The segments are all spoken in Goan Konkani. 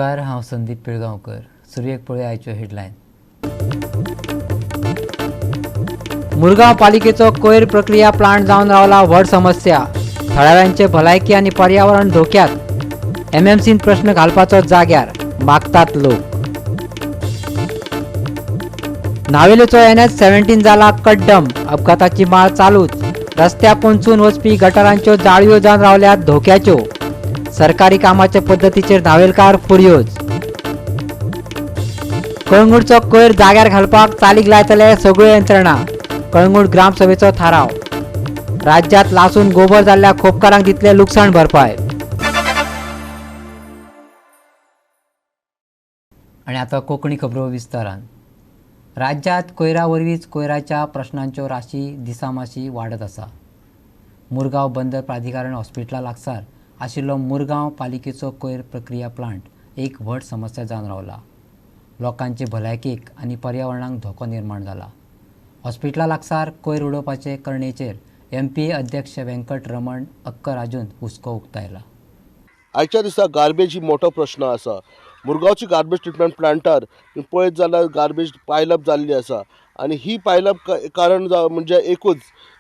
खबरां, हांव संदीप पिळगांवकर. सुरवेक पळोवया आयच्यो हेडलायन. मुरगांव पालिकेचो कोयर प्रक्रिया प्लांट जावन रावला व्हड समस्या. थळाव्यांचे भलायकी आनी पर्यावरण धोक्यात. एमएमसीन प्रश्न घालपाचो जाग्यार मागतात लोक. नावेलेचो NH 17 जाला कड्डम. अपघाताची माळ चालूच. रस्त्या पोंचून वचपी गटारांच्यो जाळयो जावन रावल्यात धोक्याच्यो. सरकारी कामाच्या पद्दतीचेर नावेलकार फुर्योज. कळंगूटचो कोयर जाग्यार घालपाक चालीक लायतले सगळ्यो यंत्रणा. कळंगूट ग्रामसभेचो थाराव. राज्यात लासून गोबर जाल्ल्या खोपकारांक दितले लुकसाण भरपाय. आनी आतां कोंकणी खबरो विस्तारान. राज्यांत कोयरा वरवींच कोयराच्या प्रश्नांच्यो राशी दिसामाशी वाडत आसा. मुरगांव बंदर प्राधिकरण हॉस्पिटला लागसार आशिल्लो मुरगांव पालिकेचो कोयर प्रक्रिया प्लांट एक व्हड समस्या जावन रावला. लोकांचे भलायकेक आनी पर्यावरणाक धोको निर्माण जाला. हॉस्पिटला लागसार कोयर उडोवपाचे करणेचेर एमपीए अध्यक्ष व्यंकट रमण अक्कराजून हुस्को उक्तायला. आयच्या दिसा गार्बेज ही मोठो प्रश्न आसा. मुरगांवची गार्बेज ट्रिटमेंट प्लांटार पळयत जाल्यार गार्बेज पायलअप जाल्ली आसा आनी ही पायलअप कारण म्हणजे एकूच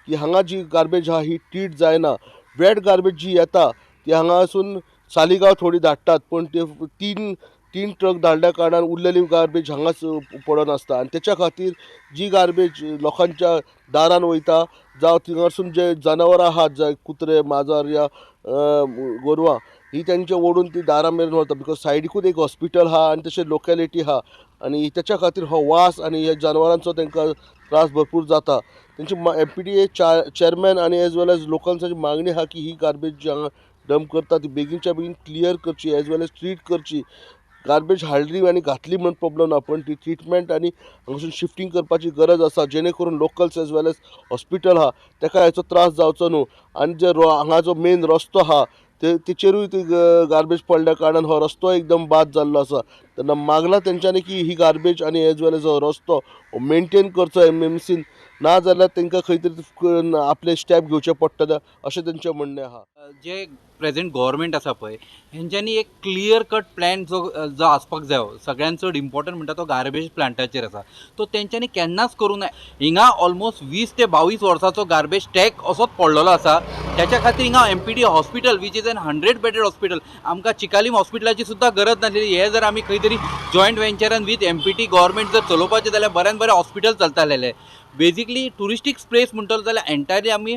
की हांगा जी गार्बेज आहा ही ट्रीट जायना. वेट गार्बेज जी येता ती हांगासून सालिगांव थोडी धाडटात, पूण ते तीन ट्रक धाडल्या कारणान उरलेली गार्बेज हांगाच पडून आसता आनी तेच्या खातीर जी गार्बेज लोकांच्या दारान वयता जावं थिंगासून जे जनावरां आहात, जाय कुत्रे माजर या गोरवां, ही तेंचे ओडून ती दारां मेरेन व्हरता. Because सायडीकूच एक हॉस्पिटल आहा आनी तशें लोकेलिटी आहा आनी तेच्या खातीर हो वास आनी ह्या जनावरांचो तांकां त्रास भरपूर जाता. तेंची MPDA chairman आनी एज वेल एज लोकांची मागणी आहा की ही गार्बेज जी हांगा डंप करता ती बेगीनच्या बेगीन क्लियर करची, एज वेल एज ट्रीट करची. गार्बेज हाडली आनी घातली म्हणून प्रॉब्लम ना, पण ती ट्रिटमेंट आनी हांगासून शिफ्टींग करपाची गरज आसा, जेणे करून locals as well as hospital आहा तेका हेचो त्रास जावचो न्हू. आनी जे हांगा जो मेन रस्तो आहा तेचेरूय ती गार्बेज पडल्या कारणान हो रस्तो एकदम बाद जाल्लो आसा. तेन्ना मागला तेंच्यांनी की ही गार्बेज आनी एज वेल एज हो रस्तो मेनटेन करचो एमएमसीन, ना जाल्यार तांकां खंय तरी आपले स्टेप घेवचे पडटले अशें तेंचें म्हणणें आहा. जे प्रेजेंट गव्हर्मेंट आसा पळय हेंच्यांनी एक क्लियर कट प्लॅन जो जो आसपाक जायो. सगळ्यान चड इम्पॉर्टंट म्हणटा तो गार्बेज प्लांटाचेर आसा, तो तेंच्यांनी केन्नाच करूं ना. हिंगा ऑलमोस्ट 20 ते 22 वर्सांचो गार्बेज टॅक असोच पडलेलो आसा. त्याच्या खातीर हिंगा MPD hospital which is an 100 bedded hospital, आमकां चिकालीम हॉस्पिटलाची सुद्दां गरज नासलेली. हे जर आमी खंय तरी जॉयंट वेंचरान विथ MPT government जर चलोवपाचें जाल्यार बऱ्यान बरें हॉस्पिटल चलतालें. बेजिकली ट्युरिस्टीक प्लेस म्हणटलो जाल्यार एंटायरली आमी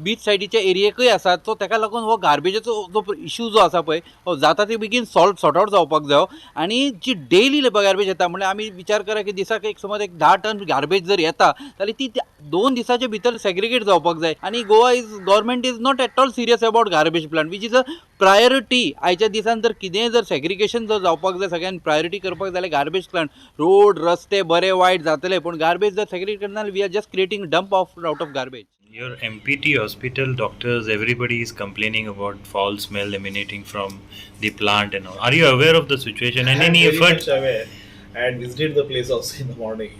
बीच सायडीच्या एरियेकूय आसात, सो ताका लागून हो गार्बेजाचो जो इशू जो आसा पळय हो जाता ते बेगीन सॉर्ट आवट जावपाक जायो. आनी जी डेली गार्बेज येता म्हणल्यार आमी विचार करा की दिसाक एक समज एक 10 टन गार्बेज जर येता जाल्यार ती 2 दिसाच्या भितर सेग्रिगेट जावपाक जाय. आनी Goa is government is not at all serious about garbage plant which is a priority. आयच्या दिसान जर कितेंय जर सेग्रिगेशन जर जावपाक जाय, सगळ्यान प्रायोरिटी करपाक जाल्यार गार्बेज प्लांट, रोड रस्ते बरे वायट जातले, पूण गार्बेज जर सेग्रिगेट करना we are just creating dump of out of garbage. Your MPT hospital doctors, everybody is complaining about foul smell emanating from the plant and all. Are you aware of the situation and any efforts? Much aware. I had visited the place also in the morning.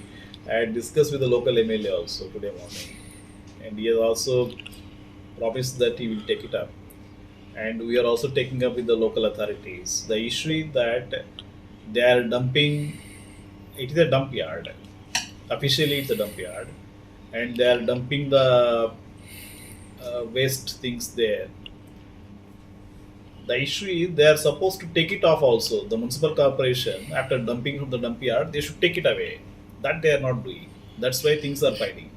I had discussed with the local MLA also today morning, and he has also promised that he will take it up. And we are also taking up with the local authorities. The issue is that they are dumping. It is a dump yard. Officially, it's a dump yard. And they are dumping the waste things there. The issue is they are supposed to take it off also. The municipal corporation, after dumping from the dump yard, they should take it away. That they are not doing. That's why things are piling.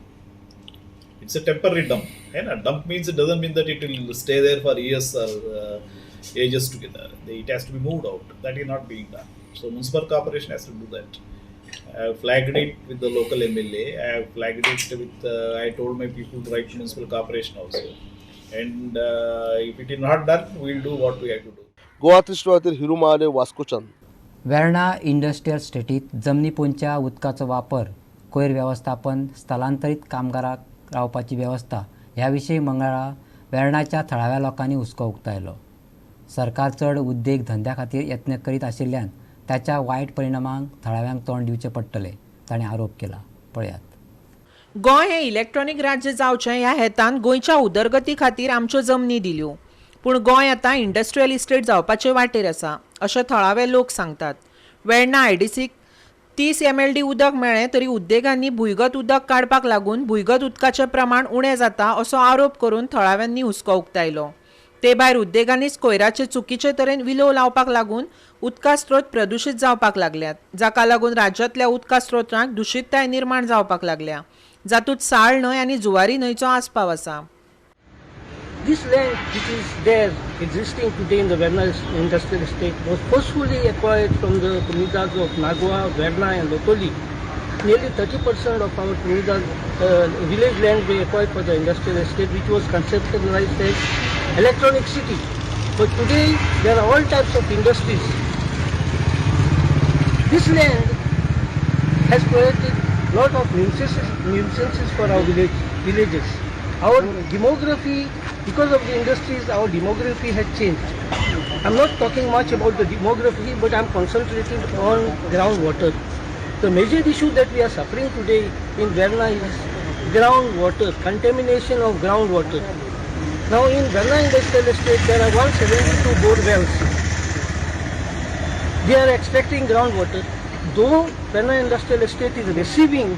It's a temporary dump. And a dump means it doesn't mean that it will stay there for years or ages together. It has to be moved out. That is not being done. So municipal corporation has to do that. I have flagged it with the local MLA. I have flagged it with, I told my people to write to municipal corporation also. And if it is not done, we will do what we have to do. Goa 360 Hiru Mahale, वास्कोच्यान. Verna industrial स्टेटीत जमनी पोंदच्या उदकाचो वापर, कोयर वेवस्थापन, स्थलांतरीत कामगारांक रावपाची वेवस्था ह्या विशीं मंगळारा वेर्णाच्या थळाव्या लोकांनी हुस्को उक्तायलो. सरकार चड उद्देग धंद्या खातीर यत्न करीत आशिल्ल्यान ताच्या वायट परिणामांक थळाव्यांक तोंड दिवचें पडटलें, ताणें आरोप केला. पळयात. गोंय हें इलेक्ट्रॉनीक राज्य जावचें ह्या हेतान गोंयच्या उदरगती खातीर आमच्यो जमनी दिल्यो, पूण गोंय आतां इंडस्ट्रियल इस्टेट जावपाचे वाटेर आसा. अशें थळावे लोक सांगतात. वेर्णा आयडीसीक 30 MLD उदक मेळ्ळें तरी उद्देगांनी भुंयगत उदक काडपाक लागून भुंयगत उदकाचें प्रमाण उणें जाता असो आरोप करून थळाव्यांनी हुस्को उक्तायलो. ते भायर उद्देगांनीच कोयराचे चुकीचे तरेन विलो लावपाक लागून उदका स्रोत प्रदुशीत जावपाक लागल्यात, जाका लागून राज्यांतल्या उदका स्रोतांक दुशीतताय निर्माण जावपाक लागल्या, जातूंत साळ न्हंय आनी जुवारी न्हंयचो आस्पाव आसा. This land which is there existing today in the Verna Industrial Estate was forcefully acquired from the Comunidades of Nagua, Verna and Lotoli. Nearly 30% of our Comunidades village land we acquired for the industrial estate, which was conceptualized as electronic city. But today there are all types of industries. This land has created lot of nuisances for our villages. Our demography, because of the industries, our demography has changed. I'm not talking much about the demography, but I'm concentrating on groundwater. The major issue that we are suffering today in Verna is groundwater, contamination of groundwater. Now in Verna Industrial Estate, there are 172 bore wells. They are extracting groundwater. Though Verna Industrial Estate is receiving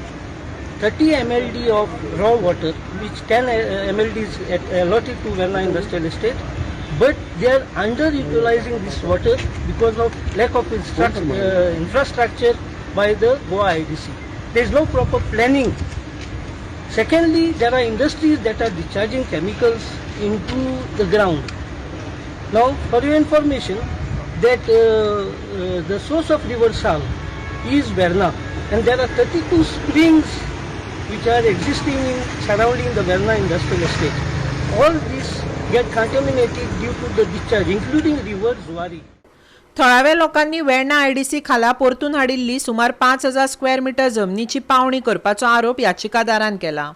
30 MLD of raw water, which 10 MLD is allotted to Verna Industrial Estate, but they are underutilizing this water because of lack of infrastructure by the Goa IDC. There is no proper planning. Secondly, there are industries that are discharging chemicals into the ground. Now, for your information, that the source of River Sal is Verna, and there are 32 springs which are existing in surrounding the Verna Industrial Estate. All these get contaminated due to the discharge, including River Zuari. थळाव्या लोकांनी वेर्णा आयडीसी खाला परतून हाडिल्ली सुमार 5000 स्क्वेअर मिटर जमनीची पावणी करपाचो आरोप याचिकादारान केला.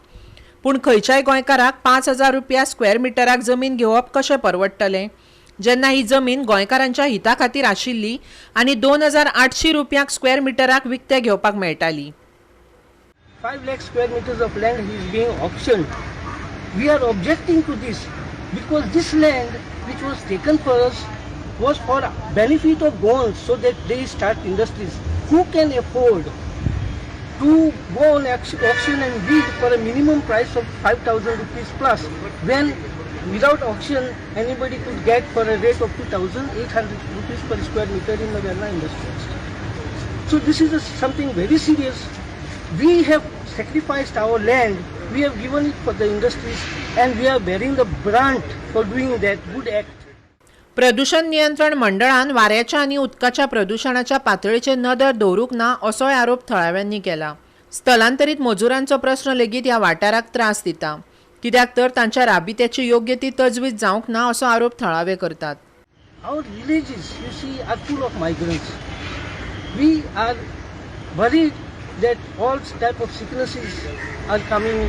पूण खंयच्याय गोंयकाराक 5000 रुपया स्क्वेअर मिटराक जमीन घेवप कशें परवडटलें, जेन्ना ही जमीन गोंयकारांच्या हिता खातीर आशिल्ली आनी 2800 रुपयांक स्क्वेअर मिटराक विकतें घेवपाक मेळटाली. 5 lakh square meters of land is being auctioned. We are objecting to this because this land which was taken for us was for benefit of Goans, so that they start industries. Who can afford to go on auction and bid for a minimum price of 5,000 rupees plus, when without auction anybody could get for a rate of 2,800 rupees per square meter in the Verna Industrial Estate. So this is something very serious. We have sacrificed our land, we have given it for the industries, and we are bearing the brunt for doing that good act. प्रदूषण नियंत्रण मंडळान वाऱ्याच्या आनी उदकाच्या प्रदूषणाच्या पातळेचेर नदर दवरूंक ना असोय आरोप थळाव्यांनी केला. स्थलांतरीत मजुरांचो प्रस्न लेगीत ह्या वाठाराक त्रास दिता, कित्याक तर तांच्या राबित्याची योग्य ती तजवीज जावंक ना असो आरोप थळावे करतात. Our villages, you see, are full of migrants. We are worried that all type of sicknesses are coming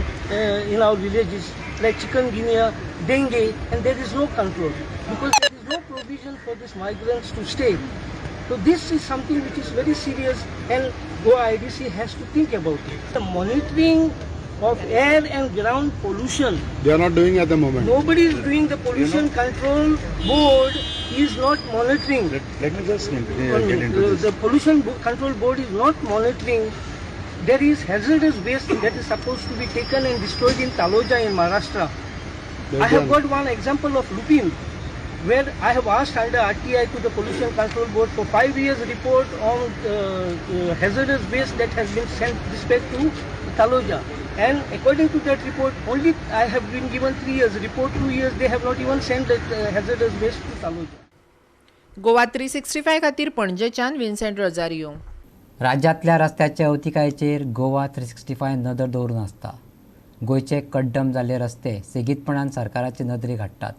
in our villages, like chikungunya, dengue, and there is no control because there is no provision for these migrants to stay. So this is something which is very serious, and Goa IDC has to think about it. The monitoring of air and ground pollution, they are not doing at the moment. Nobody is doing. The pollution control board is not monitoring. Let me just get into this. The pollution control board is not monitoring. There is hazardous waste that is supposed to be taken and destroyed in Taloja in Maharashtra. I have got one example of Lupin, where I have asked under RTI to the Pollution Control Board for 5 years report on hazardous waste that has been sent dispatched to Taloja. And according to that report, only I have been given 3 years report, 2 years they have not even sent that hazardous waste to Taloja. Goa 365 खातीर पणजेच्यान विन्सेंट रोजारियो. राज्यांतल्या रस्त्याच्या अवतिकायेचेर गोवा 365 नदर दवरून आसता. गोंयचे कड्डम जाल्ले रस्ते सेगीतपणान सरकाराचे नदरेक हाडटात.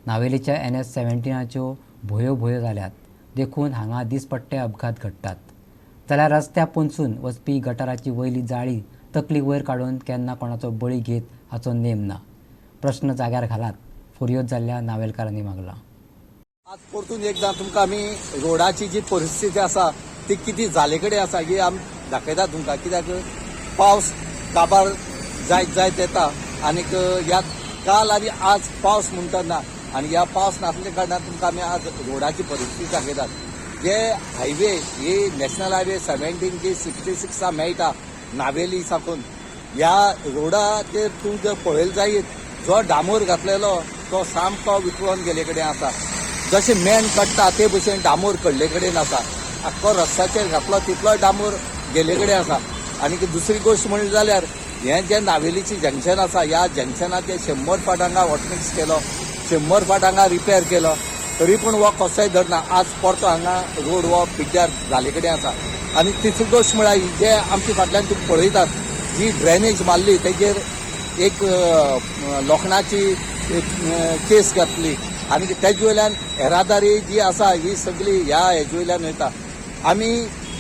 नावेलीच्या NS 17च्यो भोयो भोयो जाल्यात, देखून हांगा दिसपट्टे अपघात घडटात. जाल्यार रस्त्या पोंदसून वचपी गटाराची वयली जाळी तकली वयर काडून केन्ना कोणाचो बळी घेत हाचो नेम ना. प्रश्न जाग्यार घालात, फुर्योज जाल्ल्या नावेलकारांनी मागलां. आज परतून एकदां तुमकां आमी रोडाची जी परिस्थिती आसा ती कितें जाले कडेन आसा ही आमी दाखयता तुमकां. कित्याक पावस काबार जायत जायत येता आनीक ह्या काल आनी आज पावस म्हणटा ना आनी ह्या पावस नासल्या कारणान तुमकां आमी आज रोडाची परिस्थिती दाखयतात. जे हायवे ही नॅशनल हायवे 17 जी 66 मेळटा नावेली साकून, ह्या रोडाचेर तूं जर पळयलें जायत जो डांबर घातलेलो तो सामको विकळोन गेल्ले कडेन आसा. जशें मेण काडटा ते भशेन डांबर कडले कडेन आसा. आख्खो रस्त्याचेर घातलो तितलोय डांबर गेल्ले कडेन आसा. आनी दुसरी गोश्ट म्हणली जाल्यार हें जें नावेलीचें जंक्शन आसा, ह्या जंक्शनाचेर 100 फावट हांगा हॉटमिक्स केलो, 100 फावट हांगा रिपेर केलो, तरी पूण हो कसोय धरना. आज परतो हांगा रोड हो पिड्ड्यार जाल्ले कडेन आसा. आनी तिसरी गोश्ट म्हळ्यार जे आमचे फाटल्यान तुमी पळयतात जी ड्रेनेज मारली तेजेर एक लोखणाची एक केस घातली आनी तेजे वयल्यान येरादारी जी आसा ही सगळी ह्या हेजे वयल्यान वयता. आमी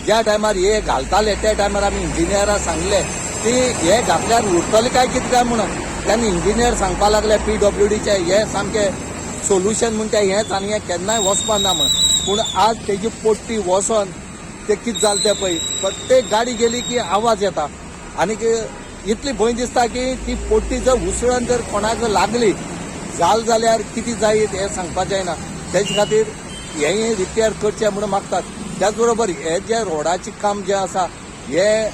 ज्या टायमार हे घालताले त्या टायमार आमी इंजिनियराक सांगले की हे घातल्यार उरतले काय कितें काय म्हणून. तेन्ना इंजिनियर सांगपाक लागले PWDचे हे सामकें सोल्युशन म्हणटा हेंच आनी हें केन्नाय वचपा ना म्हण. पूण आज तेजी पोट्टी वचोन ते कितें जालें तें पळय, प्रत्येक गाडी गेली की आवाज येता आनी इतली भंय दिसता की ती पोट्टी जर उसळून जर कोणाक लागली जाल जाल्यार कितें जायत हें सांगपाचें जायना. तेजे खातीर हें रिपेर करचें म्हणून मागतात. त्याच बरोबर हे जे रोडाचें काम जें आसा हें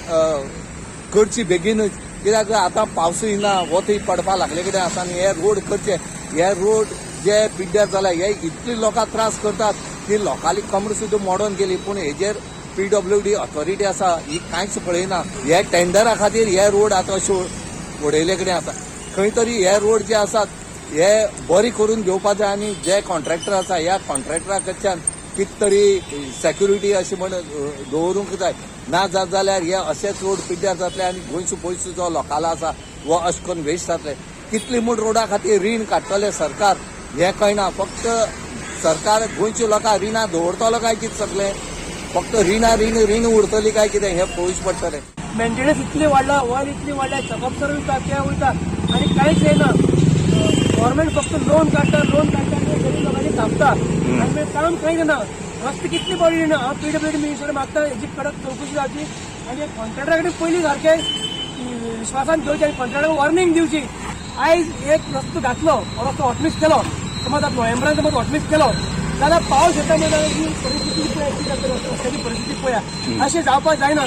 करची बेगीनूच, कित्याक आतां पावसूय ना, वतूय पडपाक लागले कडेन आसा आनी हे रोड करचे. हे रोड जे पिड्ड्यार जाला हे इतली लोकांक त्रास करतात की लोकांली कमर सुद्दां मोडून गेली. पूण हेजेर PWD authority आसा ही कांयच पळयना. हे टेंडरा खातीर हे रोड आतां अशे उडयले कडेन आसा. खंय तरी हे रोड जे आसात हे बरे करून घेवपा जाय आनी जे कॉन्ट्रॅक्टर आसा ह्या कॉन्ट्रॅक्टरा कडच्यान कितें तरी सेक्युरिटी अशी म्हण दवरूंक जाय. ना जात जाल्यार हे अशेच रोड पिड्ड्यार जातले आनी गोंयचो पयसो जो लोकांलो आसा हो अशें करून वेस्ट जातले. कितले म्हूण रोडा खातीर रीण काडटले सरकार हें कळना. फक्त सरकार गोंयच्या लोकांक रिणां दवरतलो काय कितें सगळें, फक्त रिणां रीण रीण उरतली काय कितें हें पळोवचें पडटलें. मेंटेनन्स इतली वाडला, ऑयल इतली वाडल्या, चॅकअप वयता ते वयता आनी कांयच येना. गव्हर्मेंट फक्त लोन काडटा, लोन काडटा आनी गरीब लोकांनी थांबता आनी मागीर काम कांय जायना. रस्ते कितली बरी ना. हांव PWD minister मागता हेजी कडक चवकशी जावची आनी कॉन्ट्रॅक्टरा कडेन पयलीं सारकें विश्वासान घेवचें आनी कॉन्ट्रॅक्टराक वॉर्निंग दिवची. आयज एक रस्तो घातलो, हो रस्तो हॉटमिक्स केलो, समज आतां नोव्हेंबरान समज हॉटमिक्स केलो जाल्यार पावस येता म्हणल्यार ही परिस्थिती पळया कितें जाता, रस्त्याची परिस्थिती पळया. अशें जावपाक जायना.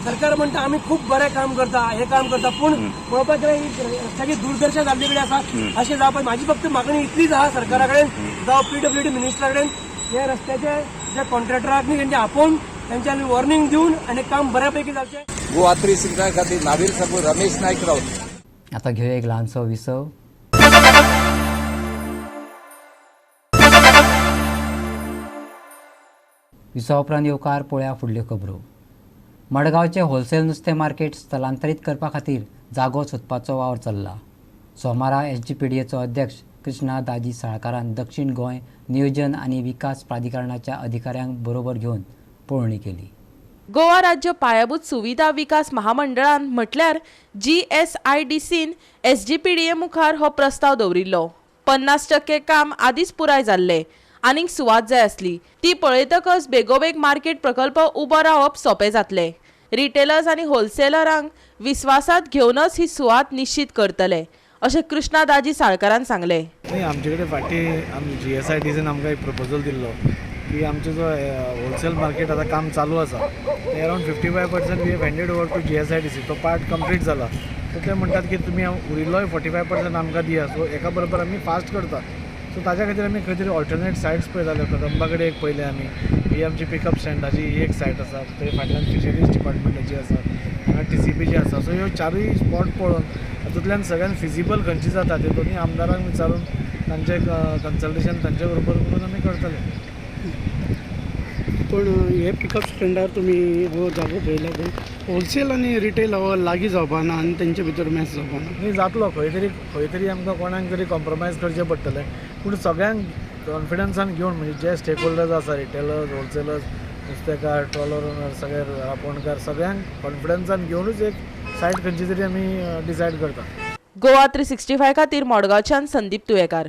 सरकार म्हणटा आमी खूब बरें काम करता, हें काम करता, पूण पळोवपाक गेल्यार ही रस्त्याची दुर्दशा जाल्ले कडेन आसा. अशें जावपाक म्हाजी फक्त मागणी इतलीच आहा सरकारा कडेन जावं PWD मिनिस्टरा कडेन, हे रस्त्याचे जे कॉन्ट्रॅक्टराक न्ही तेंचे आपोवन तेंच्यांनी वॉर्निंग दिवन आनी काम बऱ्या पैकी जावचें. गोवा 365 खातीर नावेली साकून रमेश नायक रावत. आतां घेवया एक ल्हानसो विसव. विसवा उपरांत येवकार पळोवया फुडल्यो खबरो. मडगांवचें होलसेल नुस्तें मार्केट स्थलांतरीत करपा खातीर जागो सोदपाचो वावर चल्ला. सोमारा SGPDAचो अध्यक्ष कृष्णा दाजी साळकारान दक्षिण गोंय नियोजन आनी विकास प्राधिकरणाच्या अधिकाऱ्यांक बरोबर घेवन पळोवणी केली. गोवा राज्य पायाभूत सुविधा विकास महामंडळान म्हटल्यार GSIDCन SGPDA मुखार हो प्रस्ताव दवरिल्लो. 50% काम आदींच पुराय जाल्लें, आनीक सुवात जाय आसली. ती पळयतकच बेगोबेग मार्केट प्रकल्प उबो रावप सोंपें जातलें. रिटेलर्स आनी होलसेलरांक विस्वासांत घेवनच ही सुवात निश्चीत करतले अशें कृष्णा दाजी साळकारान सांगलें. न्ही, आमचे कडेन फाटीं आमी GSIDCन आमकां एक प्रपोजल दिल्लो की आमचो जो होलसेल मार्केट आतां काम चालू आसा ते around 55% we have handed over to GSIDC. तो पार्ट कंप्लीट जाला. सो ते म्हणटात की तुमी उरिल्लोय 45% आमकां दिया. सो एका बरोबर आमी फास्ट करता. सो ताज्या खातीर आमी खंय तरी ऑल्टरनेट सायट्स पळयताले. कदंबा कडेन एक पळयलें आमी, ही आमची पिकअप स्टँडाची ही एक सायट आसा, थंय फाटल्यान फिशरीज डिपार्टमेंटाची आसा, हांगा TCPची आसा. सो ह्यो चारूय स्पॉट पळोवन तातूंतल्यान सगळ्यान फिजिबल खंयची जाता ते दोनूय आमदारांक विचारून तांचे कन्सल्टेशन तांचे बरोबर करून आमी करतले. पूण हे पिकअप स्टँडार तुमी हो जागो पळयला पळय, होलसेल आनी रिटेल हो लागीं जावपा ना आनी तेंचे भितर मॅच जावपा ना. न्ही जातलो, खंय तरी आमकां कोणाक तरी कॉम्प्रोमायज करचें पडटलें. पूण सगळ्यांक कॉन्फिडन्सान घेवन, म्हणजे जे स्टेक होल्डर्स आसा, रिटेलर्स, होलसेलर्स, नुस्तेकार, ट्रॉलर ओनर, सगळे रांपोणकार, सगळ्यांक कॉन्फिडन्सान घेवनूच एक सायट खंयची तरी आमी डिसायड करता. गोवा 365 खातीर मडगांवच्यान संदीप तुयेकार.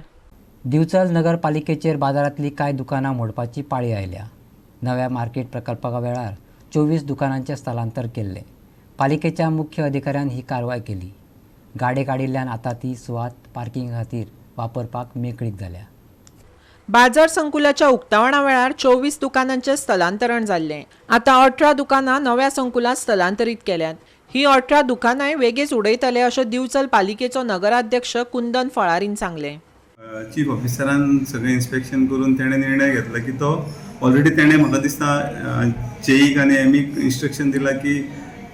दिवचल नगरपालिकेचेर बाजारांतली कांय दुकानां मोडपाची पाळी आयल्या. नव्या मार्केट प्रकल्पा वेळार 24 दुकानांचें स्थलांतर केल्लें. पालिकेच्या मुख्य अधिकाऱ्यान ही कारवाय केली. गाडे काडिल्ल्यान आतां ती सुवात पार्किंगा खातीर वापरपाक मेकळीक जाल्या. बाजार संकुलाच्या उक्तावणा वेळार 24 दुकानांचें स्थलांतरण जाल्लें. आतां 18 दुकानां नव्या संकुलांत स्थलांतरीत केल्यात. ही 18 दुकानांय वेगीच उडयतले अशें दिवचल पालिकेचो नगराध्यक्ष कुंदन फळारीन सांगलें. चीफ ऑफिसरान सगळें इन्स्पेक्शन करून तेणें निर्णय घेतला की तो ऑलरेडी तेणें म्हाका दिसता जेईक आनी एमीक इन्स्ट्रक्शन दिला की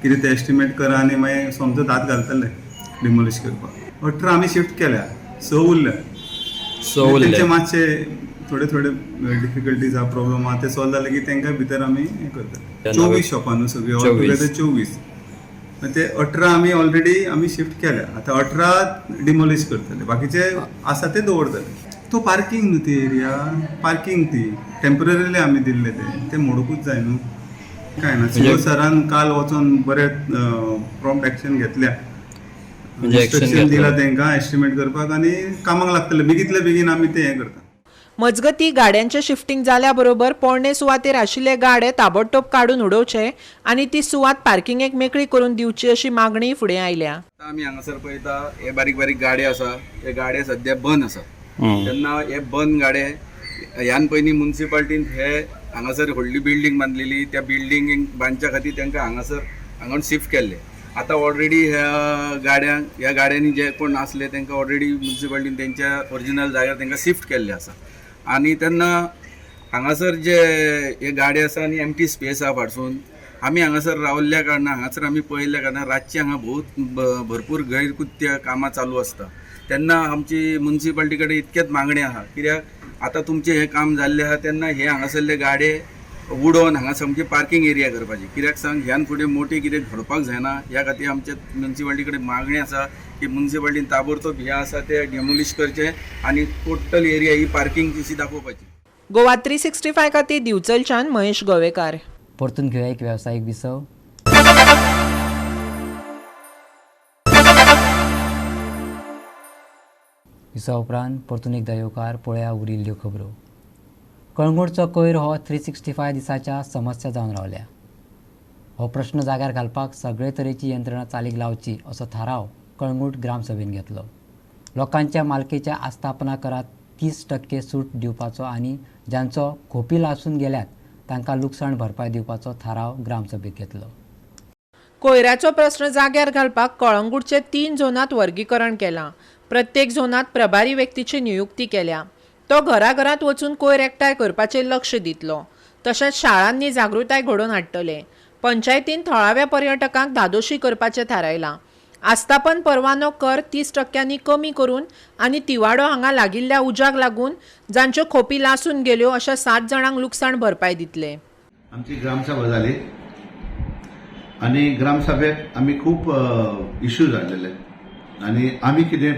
कितें तें एस्टिमेट करा आनी मागीर सोमतो हात घालतले डिमोलिश करपाक. 18 आमी शिफ्ट केल्या, 6 उरल्या. तेंचे मातशे थोडे थोडे डिफिकल्टीज आहा, प्रॉब्लम आहा, ते सॉल्व जाले की तांकां भितर आमी हें करतले. 24 शॉपां न्हू सगळीं ऑल टुगेदर 24, ते 18 आमी ऑलरेडी आमी शिफ्ट केल्या. आतां 18 डिमोलिश करतले, बाकीचे आसा ते दवरतले. तो पार्किंग न्हू ती एरिया, पार्किंग ती टेम्पररीली आमी दिल्ले ते मोडूकूच जाय न्हू. कांय ना, सीओ सरान काल वचोन बरें प्रॉम्प्ट एक्शन घेतल्या, इन्स्ट्रक्शन दिला तांकां एस्टिमेट करपाक आनी कामाक लागतले बेगीतले बेगीन आमी ते हें करता. मजगती गाड्यांचे शिफ्टिंग जाल्या बरोबर पोरणे सुवातेर आशिल्ले गाडे ताबडतोब काडून उडोवचे आनी ती सुवात पार्किंगेक मेकळी करून दिवची अशी मागणी फुडें आयल्या. आमी हांगासर पळयता हे बारीक बारीक गाडे आसा, हे गाडे सद्या बंद आसा. तेन्ना हे बंद गाडे ह्यान पयलीं मुन्सिपाल्टीन हे हांगासर व्हडली बिल्डींग बांदलेली, त्या बिल्डींग बांदच्या खातीर तांकां हांगासर हांगा शिफ्ट केल्ले. आतां ऑलरेडी ह्या गाड्यांक ह्या गाड्यांनी जे कोण आसले तांकां ऑलरेडी मुन्सिपाल्टीन तेंच्या ओरिजिनल जाग्यार तांकां शिफ्ट केल्ले आसा. आनी तेन्ना हांगासर जे हे गाडी आसा आनी एम्प्टी स्पेस आहा फाटसून, आमी हांगासर रावल्ल्या कारणान हांगासर आमी पळयल्ल्या कारणान रातचे हांगा भोव भरपूर गैरकृत्य कामां चालू आसता. तेन्ना आमची मुन्सिपाल्टी कडेन इतकेच मागणें आहा, कित्याक आतां तुमचें हें काम जाल्लें आहा तेन्ना हे हांगासरले गाडे उडोवन हांगा सामकी पार्किंग एरिया करपाची. कित्याक सांग, ह्यान फुडें मोटें कितें घडपाक जायना ह्या खातीर आमच्या मुन्सिपाल्टी कडेन मागणें आसा की मुन्सिपाल्टीन ताबडतोब हें आसा तें डेमोलिश करचें आनी टोटल एरिया ही पार्किंग कशी दाखोवपाची. गोवा 365 खातीर दिवचलच्यान महेश गोवेकार. परतून घेवया एक वेवसायीक विसव. विसवा उपरांत परतून एकदा येवकार पळया उरिल्ल्यो खबरो. कळंगूटचो कोयर हो 365 दिसाच्या समस्या जावन रावल्या. हो प्रश्न जाग्यार घालपाक सगळे तरेची यंत्रणा चालीक लावची असो थाराव कळंगूट ग्रामसभेन घेतलो. लोकांच्या मालकेच्या आस्थापना करात 30% सूट दिवपाचो आनी जांचो खोपी लासून गेल्यात तांकां लुकसाण भरपाय दिवपाचो थाराव ग्रामसभेत घेतलो. कोयराचो प्रश्न जाग्यार घालपाक कळंगूटचे 3 झोनांत वर्गीकरण केलां. प्रत्येक झोनांत प्रभारी व्यक्तीची नियुक्ती केल्या. तो घराघरांत वचून कोयर एकठांय करपाचेर लक्ष दितलो. तशेंच शाळांनी जागृताय घडोवन हाडटले. पंचायतीन थळाव्या पर्यटकांक धादोशी करपाचें थारायलां. आस्थापन परवानो कर 30% कमी करून आनी तिवाडो हांगा लागिल्ल्या उज्याक लागून जांच्यो खोपी लासून गेल्यो अशा 7 जाणांक लुकसाण भरपाय दितले. आमची ग्रामसभा जाली आनी ग्रामसभेक आमी खूब इश्यूज हाडलेले आनी आमी कितें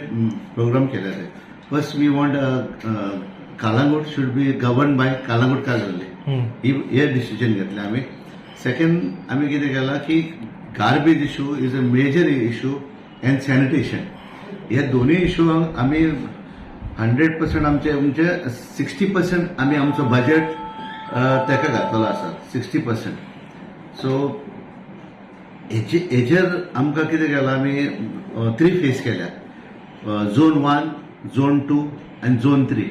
प्रोग्राम केलेले. First we want Calangute should be govern by Calangutkar only, hey decision घेतलें आमी. सेकंड आमी कितें केलां की garbage issue is a major issue and sanitation, ह्या दोनूय इशूंक आमी 100% आमचे म्हणजे 60% आमी आमचो बजेट ताका घातलेलो आसा, 60%. सो हेजेर आमकां कितें केलां आमी 3 फेज केल्या, झोन 1, झोन 2 आनी झोन 3.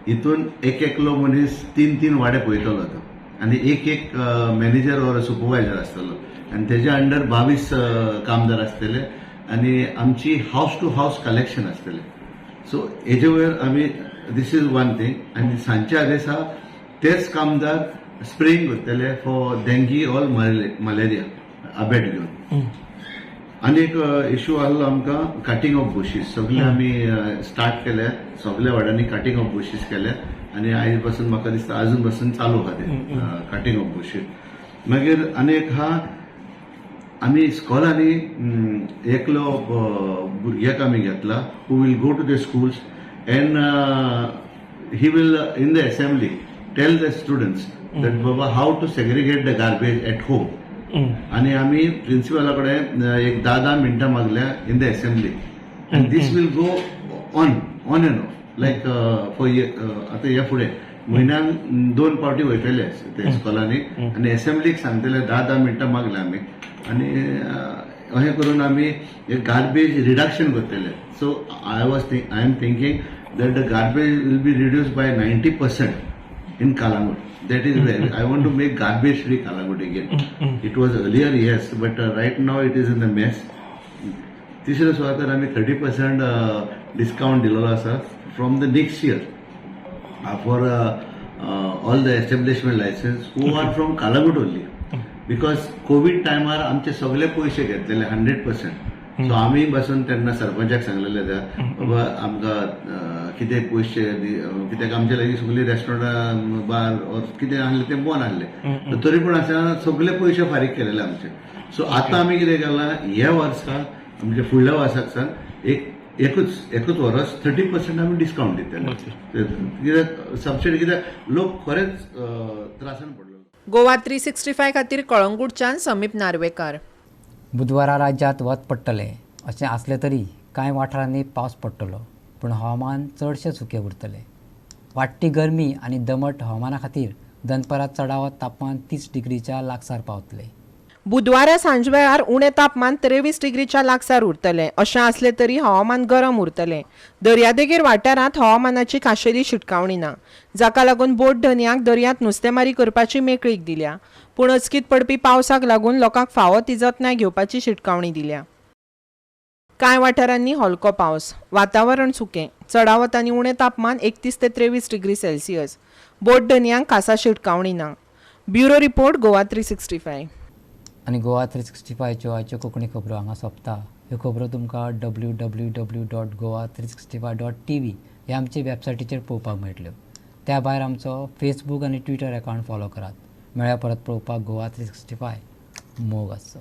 हितून एक एकलो मनीस 3-3 वाडे पळयतलो तो आनी एक एक मॅनेजर ऑर सुपरवायजर आसतलो आनी तेज्या अंडर 22 कामदार आसतले आनी आमची हावस टू हावस कलेक्शन आसतलें. सो हेजे वयर आमी this is one thing. आनी सांजच्या आदेसा तेच कामदार स्प्रेइंग करतले for dinghy or malaria abate घेवन. आनी एक इशू आहलो आमकां कटिंग ऑफ बुशीस, सगळे आमी स्टार्ट केले, सगळ्या वाड्यांनी कटिंग ऑफ बुशीस केले आनी आयज पासून म्हाका दिसता आजून पासून चालू आहा ते कटिंग ऑफ बुशीस. मागीर आनी एक आहा आमी इस्कॉलांनी एकलो भुरग्याक आमी घेतला who will go to the schools and he will in the assembly tell the students that Baba how to segregate the garbage at home. आनी आमी प्रिंसिपला कडेन एक 10-10 मिनटां मागल्या in the assembly and this will go on on and off like for आतां ह्या फुडें म्हयन्याक 2 फावटी वयतले ते इस्कॉलांनी आनी एसेंब्लीक सांगतले 10-10 मिनटां मागल्या आमी आनी अशें करून आमी एक गार्बेज रिडक्शन करतले. So I am thinking that the garbage will be reduce by 90% in Calangute. That is where I want to make garbage free Calangute again. It was earlier, yes, but right now it is in the mess. तिसऱ्या सुवातेर आमी 30% डिस्कावंट दिलेलो आसा from the next year for all the establishment licence who are from Calangute only, because Covid टायमार आमचे सगळे पयशे घेतलेले 100%. सो आमी बसून तेन्ना सरपंचाक सांगलेले त्या बाबा आमकां कितें पयशे दी, कित्याक आमचे लागीं सगळीं रेस्टॉरंटां बार or कितें आहलें तें बंद आहलें, तरी पूण आसतना सगळे पयशे फारीक केलेले आमचे. सो आतां आमी कितें केलां, ह्या वर्सा म्हणजे फुडल्या वर्साक सावन एक एकूच वर्स 30% आमी डिस्कावंट दितले, कित्याक सबसिडी, कित्याक लोक खरेंच त्रासान पडलो. गोवा 365 खातीर कळंगूटच्यान समीप नार्वेकार. बुधवारा राज्यांत वत पडटलें अशें आसलें तरी कांय वाठारांनी पावस पडटलो, पूण हवामान चडशें सुकें उरतलें. वाडटी गरमी आनी दमट हवामाना खातीर दनपारां चडावत तापमान 30 डिग्रीच्या लागसार पावतलें. बुधवारा सांजवेळार उणें तापमान 23 डिग्रीच्या लागसार उरतलें अशें आसलें तरी हवामान गरम उरतलें. दर्यादेगेर वाठारांत हवामानाची खाशेली शिटकावणी ना, जाका लागून बोट धनयांक दर्यांत नुस्तेमारी करपाची मेकळीक दिल्या. पूण अचकीत पडपी पावसाक लागून लोकांक फावो ती जतनाय घेवपाची शिटकावणी दिल्या. कांय वाठारांनी हलको पावस, वातावरण सुकें, चडावत आनी उणें तापमान 31 ते 23 डिग्री सेल्सियस. बोट धनयांक खासा शिटकावणी ना. Bureau report, Goa 365. आनी गोवा 365च्यो आयच्यो कोंकणी खबरो हांगा सोंपता. ह्यो खबरो तुमकां www.goa365.tv ह्या आमचे वेबसायटीचेर पळोवपाक मेळटल्यो. त्या भायर आमचो फेसबूक आनी ट्विटर अकावंट फॉलो करात. मेळ्या परत पळोवपाक गोवा 365. मोग आसचो.